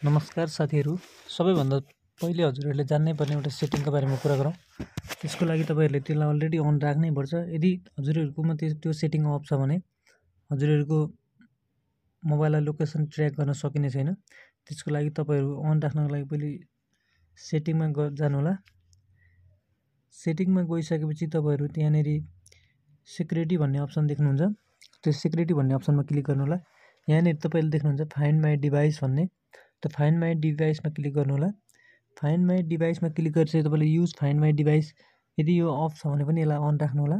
नमस्कार साथीहरू, सबैभन्दा पहिले हजुरहरूले जान्नै पर्ने एउटा सेटिङको बारेमा कुरा गरौँ। त्यसको लागि तपाईँहरूले त्यसलाई अलरेडी अन राख्नै पर्छ। यदि हजुरहरूकोमा त्यो सेटिङ अफ छ भने हजुरहरूको मोबाइललाई लोकेसन ट्र्याक गर्न सकिने छैन। त्यसको लागि तपाईँहरू अन राख्नको लागि पहिले सेटिङमा जानुहोला। सेटिङमा गइसकेपछि तपाईँहरू त्यहाँनिर सिक्युरिटी भन्ने अप्सन देख्नुहुन्छ। त्यो सिक्युरिटी भन्ने अप्सनमा क्लिक गर्नुहोला। यहाँनिर तपाईँले देख्नुहुन्छ फाइन्ड माई डिभाइस भन्ने, त्यो फाइन्ड माई डिभाइसमा क्लिक गर्नुहोला। फाइन्ड माई डिभाइसमा क्लिक गरेपछि तपाईँले युज फाइन्ड माई डिभाइस यदि यो अफ छ भने पनि यसलाई अन राख्नुहोला।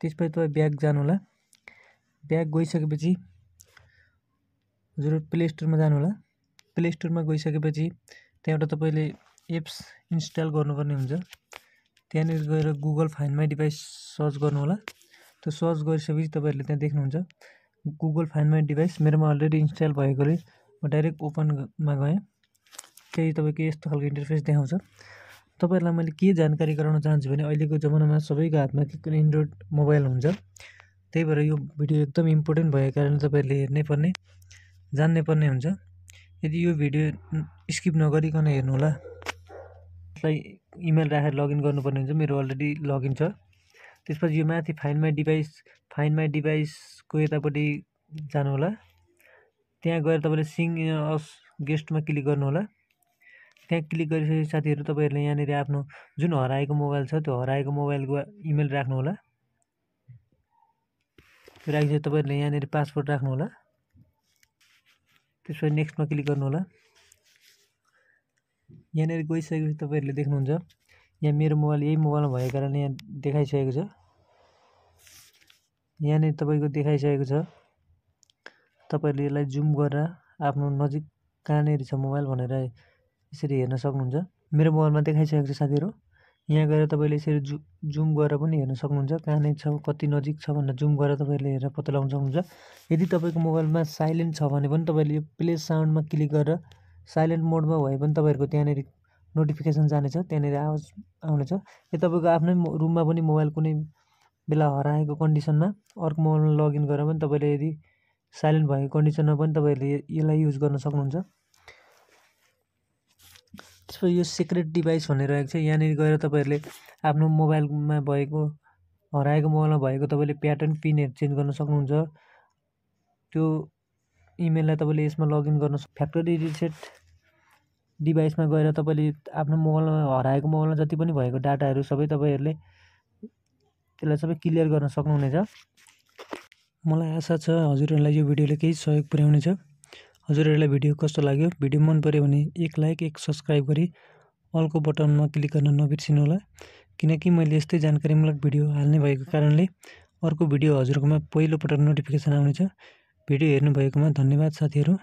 त्यसपछि तपाईँ ब्याक जानुहोला। ब्याक गइसकेपछि हजुर प्ले स्टोरमा जानुहोला। प्ले स्टोरमा गइसकेपछि त्यहाँबाट तपाईँले एप्स इन्स्टल गर्नुपर्ने हुन्छ। त्यहाँनिर गएर Google find my device search गर्नुहोला। त्यो सर्च गरिसकेपछि तपाईँहरूले त्यहाँ देख्नुहुन्छ गुगल फाइन्ड माई डिभाइस। मेरोमा अलरेडी इन्स्टल भएकोले म डाइरेक्ट ओपनमा गएँ। त्यही तपाईँको यस्तो खालको इन्टरफेस देखाउँछ। तपाईँहरूलाई मैले के जानकारी गराउन चाहन्छु भने अहिलेको जमानामा सबैको हातमा एन्ड्रोइड मोबाइल हुन्छ। त्यही भएर यो भिडियो एकदम इम्पोर्टेन्ट भएको कारणले तपाईँहरूले हेर्नै पर्ने, जान्नै पर्ने हुन्छ। यदि यो भिडियो स्किप नगरिकन हेर्नुहोला। यसलाई इमेल राखेर लगइन गर्नुपर्ने हुन्छ। मेरो अलरेडी लगइन छ। त्यसपछि यो माथि फाइन्ड माई डिभाइसको यतापट्टि जानुहोला। त्यहाँ गएर तपाईँले सिङ अस गेस्टमा क्लिक गर्नुहोला। त्यहाँ क्लिक गरिसकेपछि साथीहरू तपाईँहरूले यहाँनिर आफ्नो जुन हराएको मोबाइल छ त्यो हराएको मोबाइलको इमेल राख्नुहोला। त्यो राखिसकेपछि तपाईँहरूले यहाँनिर पासवर्ड राख्नुहोला। त्यसपछि नेक्स्टमा क्लिक गर्नुहोला। यहाँनिर गइसकेपछि तपाईँहरूले देख्नुहुन्छ यहाँ मेरो मोबाइल यही मोबाइलमा भएको कारणले यहाँ देखाइसकेको छ। यहाँनिर तपाईँको देखाइसकेको छ। तपाईँहरूले यसलाई जुम गरेर आफ्नो नजिक कहाँनिर छ मोबाइल भनेर यसरी हेर्न सक्नुहुन्छ। मेरो मोबाइलमा देखाइसकेको छ साथीहरू। यहाँ गएर तपाईँले यसरी जुम गरेर पनि हेर्न सक्नुहुन्छ कहाँनिर छ, कति नजिक छ भनेर जुम गरेर तपाईँहरूले हेरेर पत्ता लगाउन सक्नुहुन्छ। यदि तपाईँको मोबाइलमा साइलेन्ट छ भने पनि तपाईँले यो प्ले साउन्डमा क्लिक गरेर साइलेन्ट मोडमा भए पनि तपाईँहरूको त्यहाँनिर नोटिफिकेसन जानेछ, त्यहाँनिर आवाज आउनेछ। यो तपाईँको आफ्नै रुममा पनि मोबाइल कुनै बेला हराएको कन्डिसनमा अर्को मोबाइलमा लगइन गरेर पनि तपाईँले यदि साइलेन्ट भएको कन्डिसनमा पनि तपाईँहरूले यसलाई युज गर्न सक्नुहुन्छ। त्यसपछि यो सिक्रेट डिभाइस भन्ने रहेको छ। यहाँनिर गएर तपाईँहरूले आफ्नो मोबाइलमा भएको हराएको मोबाइलमा भएको तपाईँले प्याटर्न पिनहरू चेन्ज गर्न सक्नुहुन्छ। त्यो इमेललाई तपाईँले यसमा लगइन गर्न फ्याक्ट्री रिसेट डिभाइसमा गएर तपाईँले आफ्नो मोबाइलमा हराएको मोबाइलमा जति पनि भएको डाटाहरू सबै तपाईँहरूले त्यसलाई सबै क्लियर गर्न सक्नुहुनेछ। मलाई आशा छ हजुरहरूलाई यो भिडियोले केही सहयोग पुर्याउनेछ। हजुरहरूलाई भिडियो कस्तो लाग्यो? भिडियो मन पर्यो भने एक लाइक, एक सब्सक्राइब गरी अलको बटनमा क्लिक गर्न नबिर्सिनु होला। किनकि मैले यस्तै जानकारीमूलक भिडियो हाल्ने भएको कारणले अर्को भिडियो हजुरकोमा पहिलोपटक नोटिफिकेसन आउनेछ। भिडियो हेर्नुभएकोमा धन्यवाद साथीहरू।